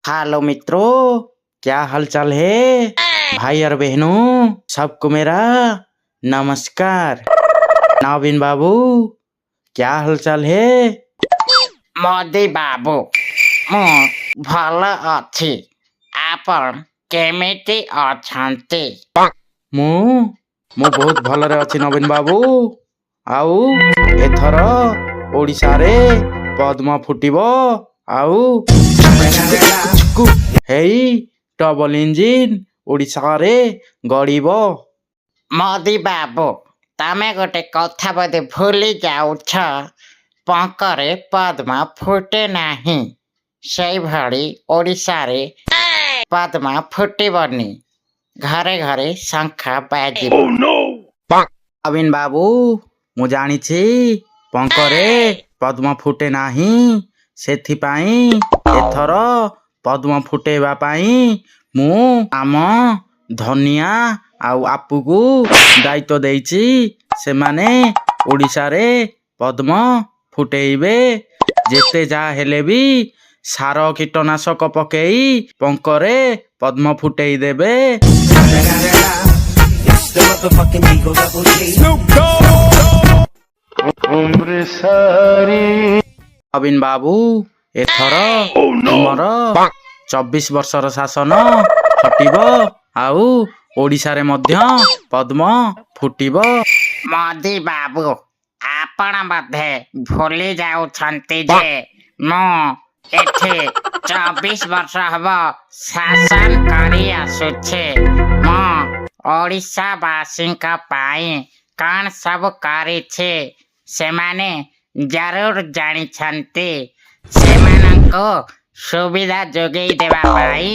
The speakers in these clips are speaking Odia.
हेलो मित्रों, क्या हालचाल है? भाई और बहनों, सबको मेरा नमस्कार। नवीन बाबू, क्या हालचाल है? ମୋଦି ବାବୁ, ମୁଁ ଭଲ ଅଛି। ଆପଣ କେମିତି ଅଛନ୍ତି? ମୁଁ ବହୁତ ଭଲରେ ଅଛି ନବୀନ ବାବୁ। ଆଉ ଏଥର ଓଡ଼ିଶାରେ ପଦ୍ମ ଫୁଟିବ ଆଉ ଛୁକୁ ହେଇ ଡବଲ ଇଞ୍ଜିନ ଓଡ଼ିଶାରେ ଗଡ଼ିବ। ମୋଦି ବାବୁ, ତମେ ଗୋଟେ କଥା ବୋଧେ ଭୁଲି ଯାଉଛ। ପଙ୍କରେ ପଦ୍ମ ଫୁଟେ ନାହିଁ, ସେଇଭଳି ଓଡ଼ିଶାରେ ପଦ୍ମ ଫୁଟିବନି, ଘରେ ଘରେ ଶଙ୍ଖ ବାଜିବ। ନବୀନ ବାବୁ, ମୁଁ ଜାଣିଛି ପଙ୍କରେ ପଦ୍ମ ଫୁଟେ ନାହିଁ। ସେଥିପାଇଁ ଏଥର ପଦ୍ମ ଫୁଟେଇବା ପାଇଁ ମୁଁ ଆମ ଧନିଆ ଆଉ ଆପୁକୁ ଦାୟିତ୍ୱ ଦେଇଛି। ସେମାନେ ଓଡ଼ିଶାରେ ପଦ୍ମ ଫୁଟେଇବେ। ଯେତେ ଯାହା ହେଲେ ବି ସାର କୀଟନାଶକ ପକେଇ ପଙ୍କରେ ପଦ୍ମ ଫୁଟେଇ ଦେବେ। It's the motherfucking D-O Double G. ନବୀନ ବାବୁ, ଏଥର ତୁମର 24 ବର୍ଷର ଶାସନ ହଟିବ ଆଉ ଓଡ଼ିଶାରେ ମଧ୍ୟ ପଦ୍ମ ଫୁଟିବ। ମୋଦି ବାବୁ, ଆପଣ ବୋଧେ ଭୁଲି ଯାଉଛନ୍ତି ଯେ ମୁଁ ଏଠି 24 ବର୍ଷ ହବ ଶାସନ କରି ଆସୁଛି। ମୁଁ ଓଡ଼ିଶାବାସୀଙ୍କ ପାଇଁ କଣ ସବୁ କରିଛି, ସେମାନେ ଜରୁର ଜାଣିଛନ୍ତି। ସେମାନଙ୍କୁ ସୁବିଧା ଯୋଗେଇ ଦେବା ପାଇଁ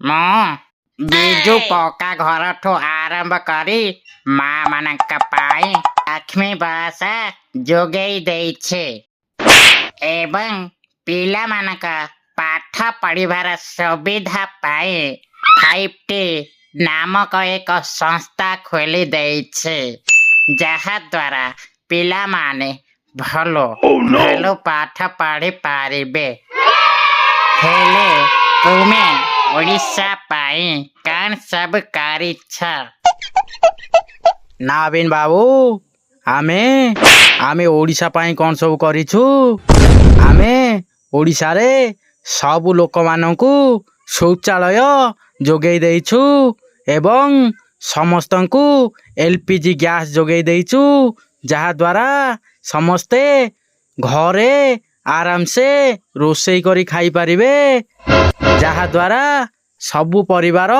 ମୁଁ ବିଜୁ ପକ୍କା ଘରଠୁ ଆରମ୍ଭ କରି ମା ମାନଙ୍କ ପାଇଁ ଲକ୍ଷ୍ମୀ ବସ ଯୋଗେଇ ଦେଇଛି ଏବଂ ପିଲାମାନଙ୍କ ପାଠ ପଢ଼ିବାର ସୁବିଧା ପାଇଁ 5ଟି ନାମକ ଏକ ସଂସ୍ଥା ଖୋଲି ଦେଇଛି, ଯାହାଦ୍ୱାରା ପିଲାମାନେ ଭଲ ଭଲ ପାଠ ପଢ଼ି ପାରିବେ। ହେଲେ ତୁମେ ଓଡ଼ିଶା ପାଇଁ କଣ ସବୁ କରିଛ? ନବୀନ ବାବୁ, ଆମେ ଓଡ଼ିଶା ପାଇଁ କ'ଣ ସବୁ କରିଛୁ? ଆମେ ଓଡ଼ିଶାରେ ସବୁ ଲୋକମାନଙ୍କୁ ଶୌଚାଳୟ ଯୋଗେଇ ଦେଇଛୁ ଏବଂ ସମସ୍ତଙ୍କୁ ଏଲପିଜି ଗ୍ୟାସ୍ ଯୋଗେଇ ଦେଇଛୁ, ଯାହାଦ୍ୱାରା ସମସ୍ତେ ଘରେ ଆରାମସେ ରୋଷେଇ କରି ଖାଇପାରିବେ, ଯାହାଦ୍ୱାରା ସବୁ ପରିବାର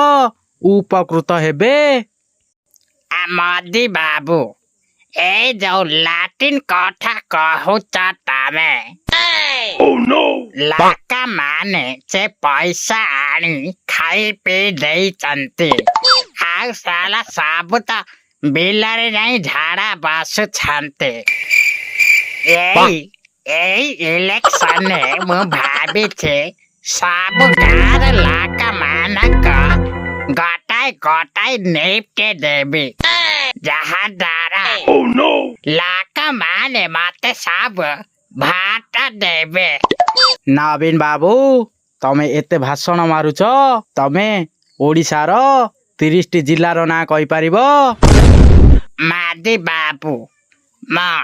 ଉପକୃତ ହେବେ। ମୋଦି ବାବୁ, ଏ ଯୋଉ ଲାଟିନ୍ କଥା କହୁଛ ତମେ, ଲୋକମାନେ ସେ ପଇସା ଆଣି ଖାଇ ପିଇ ଦେଇଛନ୍ତି ଆଉ ସାଲା ସବୁ ତ ବିଲରେ ଯାଇ ଝାଡା ବସୁଛନ୍ତି। ଏଇ ଇଲେକ୍ସନରେ ମୁଁ ଭାବିଛି ସବୁ ଗାଁର ଲୋକମାନଙ୍କ ଗୋଟାଏ ଗୋଟାଏ ଲିଫ୍ଟ ଦେବି, ଯାହାଦ୍ୱାରା ଲୋକମାନେ ମତେ ସବୁ ଭୋଟ ଦେବେ। ନବୀନ ବାବୁ, ତମେ ଏତେ ଭାଷଣ ମାରୁଛ, ତମେ ଓଡ଼ିଶାର 30ଟି ଜିଲ୍ଲାର ନାଁ କହିପାରିବ? ମୋଦି ବାବୁ, ମୁଁ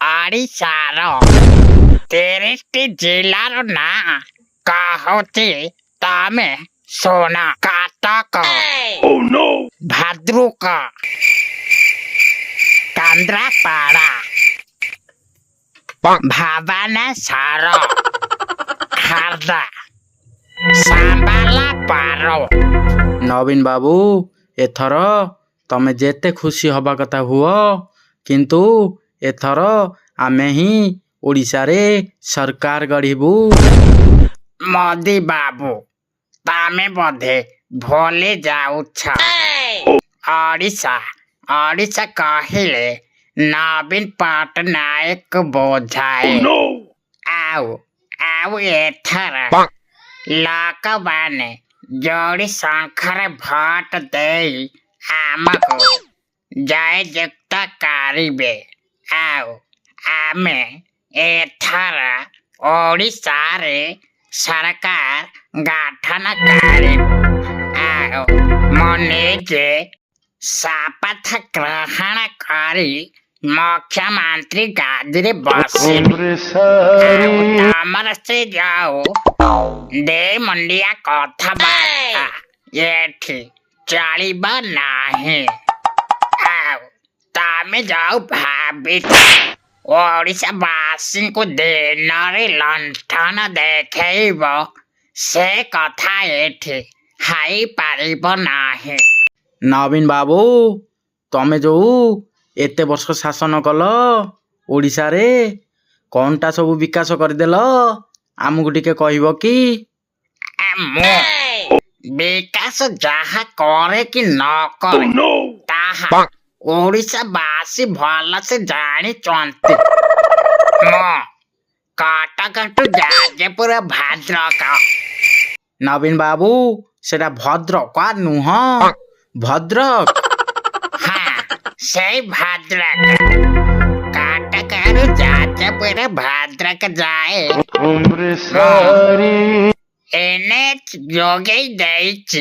ଓଡ଼ିଶାର 30ଟି ଜିଲ୍ଲାର ନାଁ କହୁଛି, ତମେ ଶୁଣ। କଟକ, ଭଦ୍ରକ, କେନ୍ଦ୍ରାପଡ଼ା, ଭୁବନେଶ୍ୱର, ଖୋର୍ଦ୍ଧା, ସମ୍ବଲପୁର। ନବୀନ ବାବୁ, ଏଥର ତମେ ଯେତେ ଖୁସି ହବା କଥା ହୁଅ, କିନ୍ତୁ ଏଥର ଆମେ ହିଁ ଓଡ଼ିଶାରେ ସରକାର ଗଢ଼ିବୁ। ମୋଦି ବାବୁ, ତମେ ବୋଧେ ଭୁଲି ଯାଉଛ। ଓଡ଼ିଶା ଓଡ଼ିଶା କହିଲେ ନବୀନ ପଟ୍ଟନାୟକ ବୋଝାଏ। ଆଉ ଏଥର ଲୋକମାନେ ଯୋଡ଼ି ଶଙ୍ଖରେ ଭୋଟ ଦେଇ ଆମକୁ ଜୟଯୁକ୍ତ କରିବେ ଆଉ ଆମେ ଏଥର ଓଡ଼ିଶାରେ ସରକାର ଗଠନ କରିବୁ ଆଉ ମୁଁ ନିଜେ ଶପଥ ଗ୍ରହଣ କରି ମୁଖ୍ୟମନ୍ତ୍ରୀ ଗାଦିରେ ବସିବି। ଆଉ ତମର ସେ ଯୋଉ ଦେ ମୁଣ୍ଡିଆ କଥାବାର୍ତ୍ତା ଏଠି ଚଳିବ ନାହିଁ। ଆଉ ତମେ ଯୋଉ ଭାବିଛ ଓଡ଼ିଶାବାସୀଙ୍କୁ ଦିନରେ ଲଣ୍ଠନ ଦେଖେଇବ, ସେ କଥା ଏଠି ହେଇପାରିବ ନାହିଁ। ନବୀନ ବାବୁ, ତମେ ଯୋଉ ଏତେ ବର୍ଷ ଶାସନ କଲ ଓଡ଼ିଶାରେ, କ'ଣଟା ସବୁ ବିକାଶ କରିଦେଲ, ଆମକୁ ଟିକେ କହିବ କି? ମୁଁ ବିକାଶ ଯାହା କରେ କି ନ କରେ, ତାହା ଓଡ଼ିଶାବାସୀ ଭଲସେ ଜାଣିଛନ୍ତି। ମୁଁ କଟକଠୁ ଯାଜପୁର, ଭଦ୍ରକ ନବୀନ ବାବୁ, ସେଟା ଭଦ୍ରକ ନୁହଁ, ଭଦ୍ରକ। ହଁ, ସେଇ ଭଦ୍ରକ। କଟକରୁ ଯାଜପୁର, ଭଦ୍ରକ ଯାଏ ଏନ୍ଏଚ୍ ଯୋଗେଇ ଦେଇଛି।